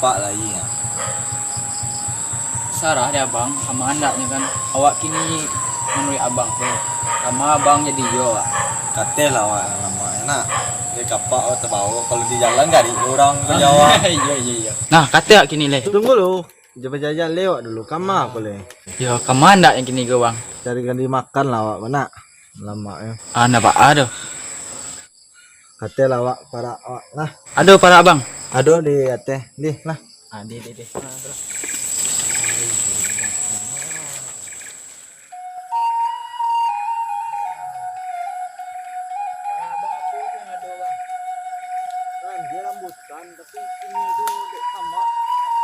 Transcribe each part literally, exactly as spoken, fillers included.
Pak lai, ya. Sarah dek abang, kama andaknyo kan. Awak kini manuruik abang tu. Kama abang jadi iyo, Wak. Kateh lah awak nan lamak, nak. Dek kapak awak tabao, kalau di jalan garik tu urang ka Jawa. Iyo, iyo, iyo. Nah, kateh awak kini leh. Tunggu lu. Jan bajalan lewat dulu, kama ko leh. Yo, kama andaknyo kini ko, Bang? Cari ganti makan lah awak ko, nak. Lamak yo. Ah, ndak baa doh. Kateh lah awak parak awak lah. Ado parak, Bang? Ado di ateh. Dih lah. Ah, dih, dih, dih. Rambutan, tapi kini tu dek samak,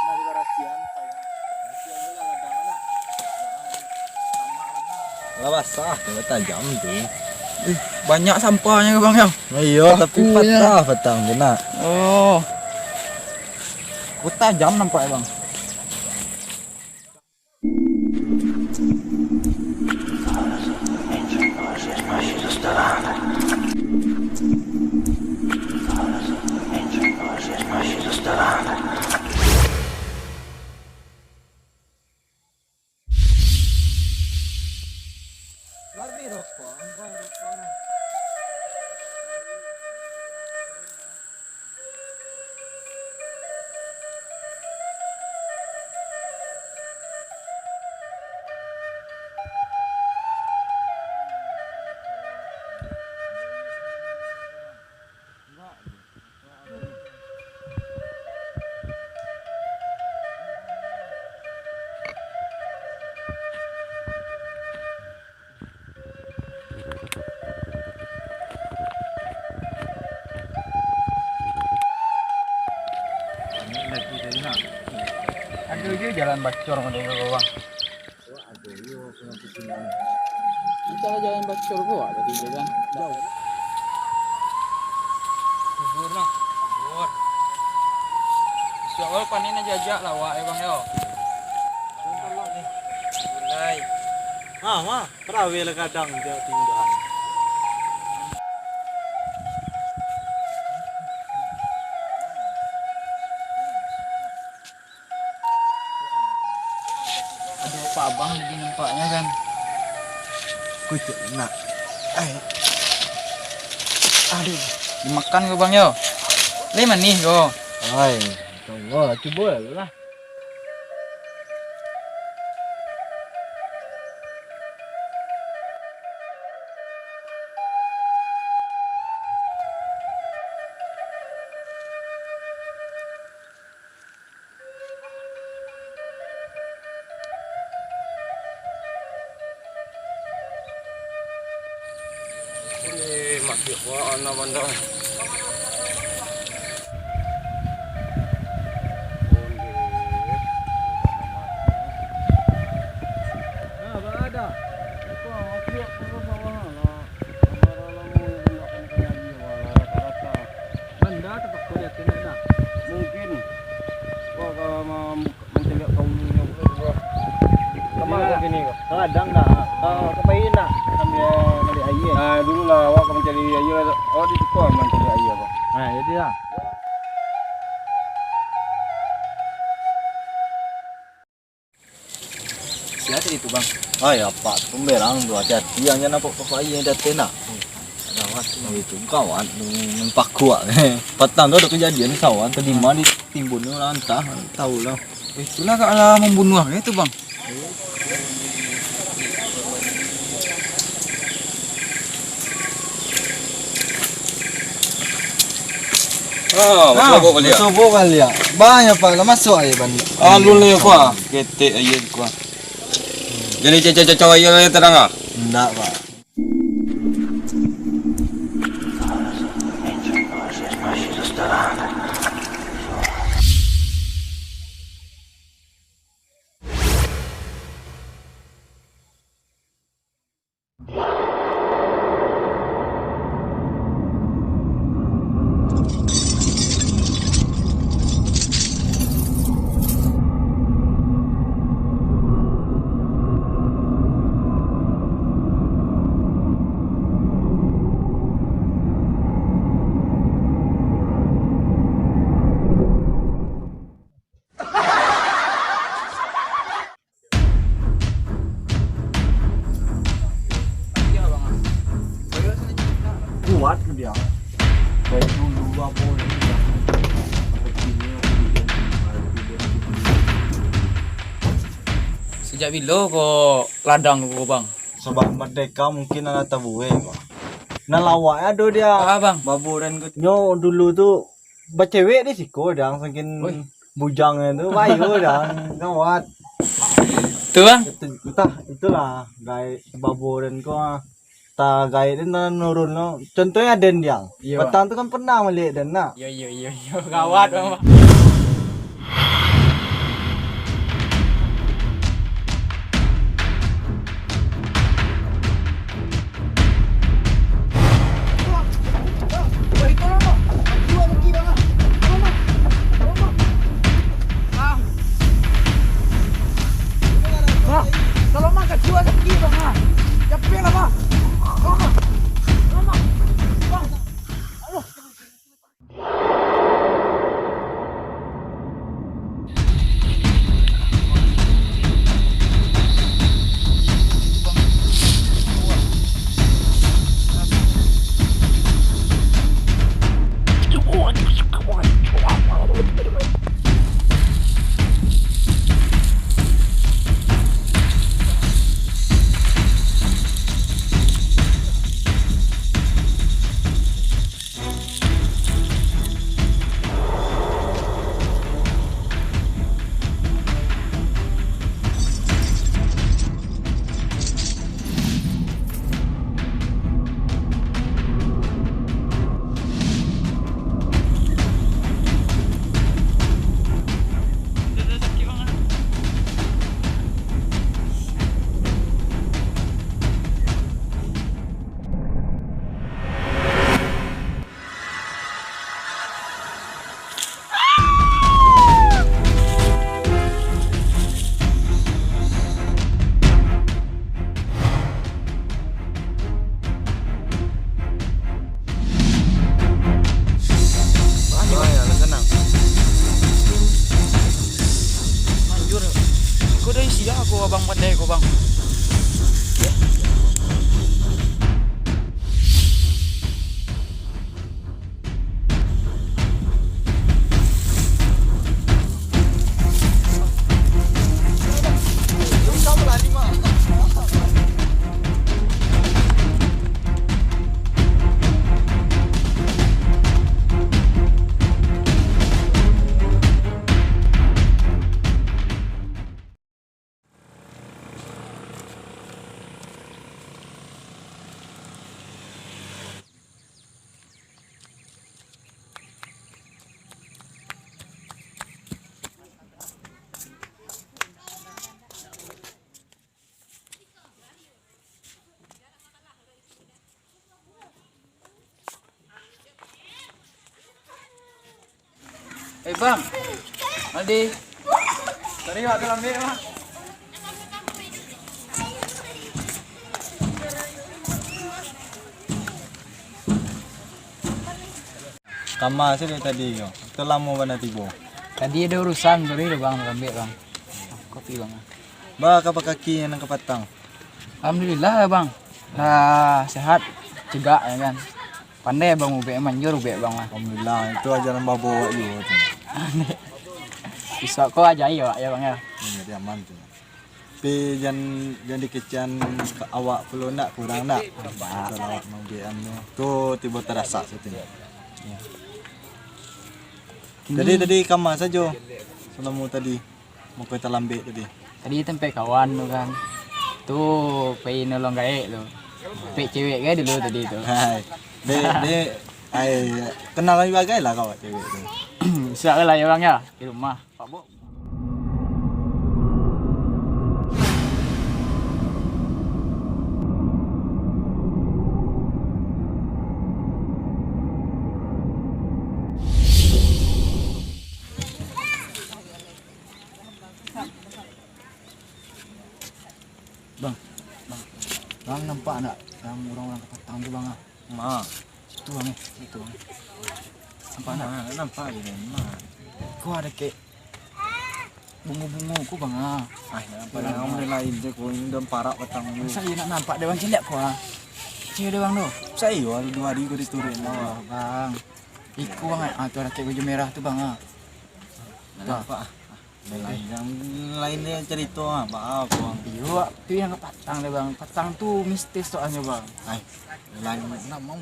nah, di barasian, sayang. Barasian tu lah ladang, nak. Samak, nak. Lah basah, lah tajam tu. Ih, banyak sampahnyo, Bang, yo? Iyo, tapi patah batang tu, nak. Oh. Oh, tajam nampak, Bang. Ado juo jalan bacor model tu, Bang. Bisa jalan bacor ko, Wak, tadi tu kan. Jauah. Subur, nah. Subur. Isuak ko panen aja-aja lah, Wak, yo, Bang, yo. Mulai. Ha, mah. Paraweh lah gadang jo tingga. Ado Pak Abang tadi nampaknyo kan. Kucek nak. Ai. Aduh. Dimakan ko, Bang, yo. Lai manih ko. Ai, cubo, cubo lah. Uleh mati ko anak bandar. Nah, baa dah. Kau mati ko bawah lah. Banda tapako di ateh nak dah. Mungkin. Wah, kalau mambuka, mancaliak kaulunyo. Kama ko kini ko? Kadang dah. Ka, ka pai nak. Ambil, ambil aia. Ah, dulu lah awak ka mancari aia. Awak di siko mancari aia ko. Nah, jadi lah. Sia tadi tu, Bang? Ai, apak tu pamberang tu, hati-hati, jan nampak papaia di ateh nak. Gawat tu. Itu gawat tu, mampakuak. Patang tu ado kajadian di sawah, tadima ditimbun urang, antah, tau lah. Itulah kak lah mambunuah tu, Bang. Ah, basubuak baliak. Basubuak baliak. Banyak, Pak. Lah masuak aia baliak. Alun lai, Pak. Ketek aia, Pak. Jadi cacau-cacau aia lai tadanga? Indak, Pak. Sajak bilo ko ladang ko, Bang? Sabab mardeka mungkin anak tabuai, Bang. Nan lawak ado dia. Ah, Bang. Baboran ko. Nyo dulu tu bacewek di siko, dang, saking Oi. bujangnyo tu, bayo, dang, gawat. Tu, Bang? Itu, entah, itulah, gaek baboran ko, ah. Tagaik den nan nurun lo. Contohnyo aden diang. Iyo. Patang tu kan pernah maliek den nak. Iyo, iyo, iyo, iyo. Gawat, Bang. Bang, tolong, Bang, kaki awak sakik, Bang, ah. Capek lah, Bang. Tolong, Bang. Tolong, Bang. Bang. Aduh. Manjur. Ko dari sia ko abang pandai ko, Bang? Eh, Bang. Aldi. Tadi awak tu lambek, Bang. Kama sajo tadi ko. Tu lamo bana tibo. Tadi ado urusan, sorry tu, Bang, lambek, Bang. Kopi, Bang. Ba, kaba kaki nan kapatang? Alhamdulillah, Bang. Lah sehat, cegak, ya kan. Pandai Bang ubek, manjur ubek Bang lah. Alhamdulillah, itu ajaran babo awak juo tu. Bisuak ko ajai awak ya, Bang, ya. Hmm, jadi aman tu. Tapi jan, jan dikecekan ka awak pulo nak, kurang nak. Indak. Kalau awak maubekan tu, tu tibo tarasak situ. Ya. Jadi tadi kama sajo salamo tadi. Mako talambek tadi. Tadi tampek kawan tu kan. Tu pai nolong gaek tu. Tampek cewek gaek dulu tadi tu. Hai. Dek, dek, ai, kenal lagi bagai lah kau cewek tu. Siap lah ya, Bang, ya. Di rumah. Pak Bok. Bang, bang, bang nampak ndak yang urang-urang kapatang tu, Bang, ah? Ma. Situ, Bang, eh, situ, Bang. Nampak ndak? Ma, nampak je, ma. Ko ado kek bungo-bungo ko, Bang, ah. Ah, nampak. Bang, yang lain je, ko ini udah parak patang tu. Masa iya nak nampak dek Bang ciliak ko, ah? Ciliak dek Bang tu. Masa iya, ado duo hari ko diturun. Bang. Iko, Bang, ah, tu ado kek baju merah tu, Bang, ah. Ndak nampak, ah. Dah lah, jangan Lain deh carito, ah, baa, Bang. Iyo, tu yang patang deh, Bang. Patang tu mistis soalnyo, Bang. Ai, lain nak mau.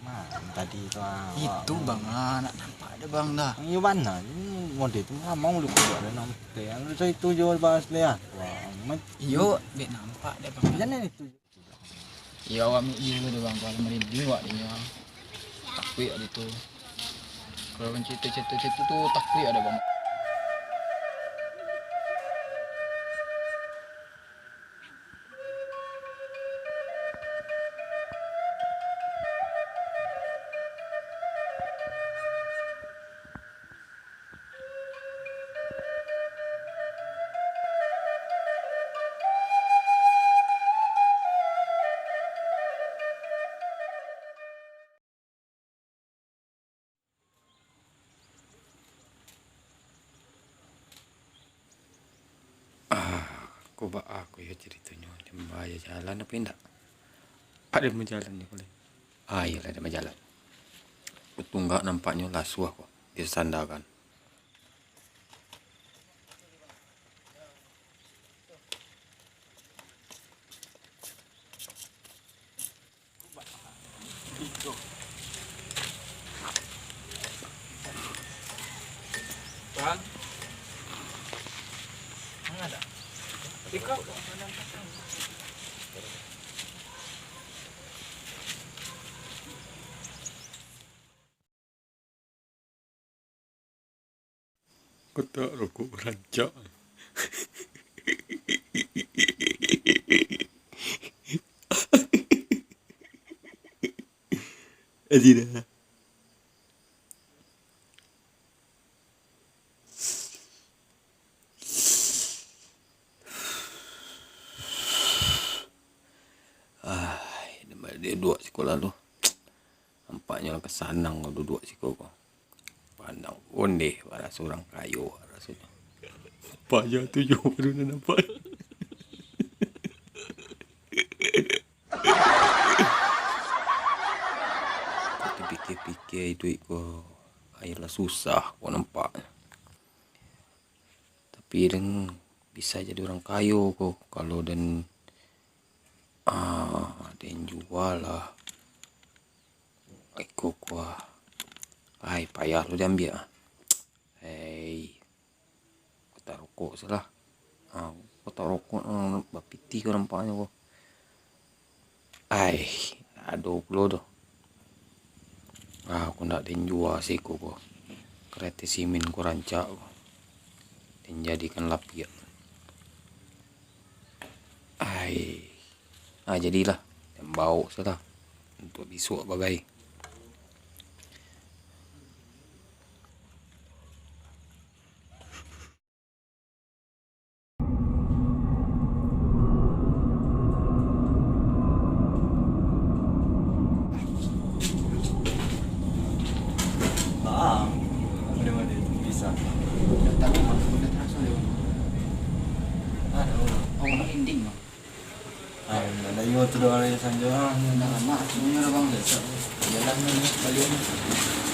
Mano tadi tu, ah, itu, Bang, ah, nak nampak deh, Bang, dah. Iyo, bana. Ini mode tu, ah, mau lu kuliah deh, nampak. Yang lu carito jo bahas lihat. Wah, amat. Iyo, dek nampak deh, Bang. Jangan itu. Iyo, awak ambil iyo tu, Bang. Kalau merinding awak dek nyo, Bang. Takuik awak dek tu. Kalau urang carito-carito-carito tu, takuik awak dek, Bang. Ah, ko baa ko yo caritonyo, den bajalan apo indak? Ado bajalan nyo ko lai. Ah, iyolah, ado bajalan. Ko tunggak nampaknyo lasuah ko, disandakan. Kotak rokok rancak. Aji dah. Ah, duduak siko lah tu. Nampaknyo lah ka sanang ko duduak siko ko. Pandang ondeh, baraso urang kayo rasonyo. Payah tu jo baru nan nampak. Tapi pikir-pikir iduik ko, ayolah susah ko nampak. Tapi den bisa jadi urang kayo ko, kalau den, ah, den jua lah. Iko kuah. Ai, payah lo diambiak, ah. Hei. Kotak rokok se lah. Ah, kotak rokok, ah, bapitih ko nampaknyo ko. Ai, ado pulo doh. Ah, ko ndak den jua siko ko. Karate simin ko rancak ko. Den jadikan lapiak. Ai. Ah, jadilah. Den baok se lah. Untuak bisuak bagai. Ah, mode-mode bisa. Tapi mah, mode terasa yo. Ah, dah, oh, merinding, Bang. Ah, dah, dah, iyo tu doh, hari sanjo. Ah, dah lama, semuanya dah, Bang. Jalan, balik.